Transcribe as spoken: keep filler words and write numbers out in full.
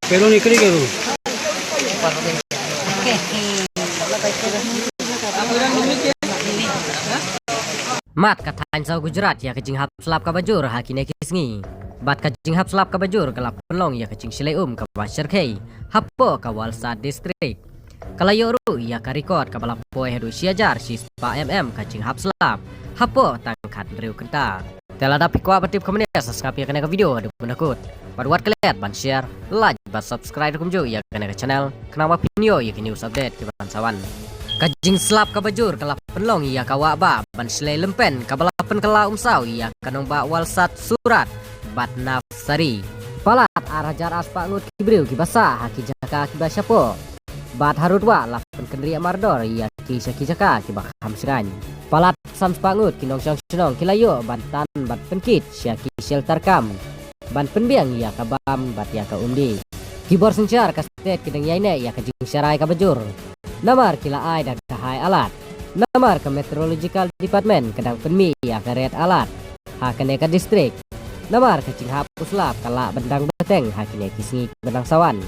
Pero ni kri kru. Mat ka thaiñ saw Gujarat ïa ka jinghap slap kaba jur ha kine ki sngi. Bad ka jinghap slap kaba jur ka la pynlong ïa ka jingshlei um kaba shyrkhei hapoh ka Walsad District. Ka la ïoh ruh ïa ka record kaba la poi haduh shi hajar shi spah mm ka jinghap slap hapoh tang khathynriew kynta. Te lada phi kwah ban tip kumne, sa sngap ïa kane ka video haduh ban da kut. Bad wat klet ban share, like bad subscribe kumjuh ïa kane ka channel, khnang ba phin ïoh ïa ki news update kiban sa wan. Ka jingslap kaba jur ka la pynlong ïa ka wah bah ban shlei lympen kaba la pynkylla umsaw ïa ka nongbah Walsad Surat bad Navsari. Palat ar hajar ar spah ngut ki briew kiba sah ha ki jaka kiba shapoh. Bad harud wah la pynkynriah mardor ïa ki sha ki jaka kiba kham shngaiñ. Palat san spah ngut ki nongshong shnong ki la ïoh ban tan bad pynkit sha ki shelter camp ban pynbiang ïa ka bam bad ïa ka umdih. Ki bor synshar ka state ki dang ïaineh ïa ka jingsharai kaba jur, namar ki la ai da ka high alert. Namar ka Meteorological Department ka dang pynmih ïa ka red alert ha kane ka district. Namar ka jinghap u slap ka lah ban dang bteng ha kine ki sngi kiba dang sa wan.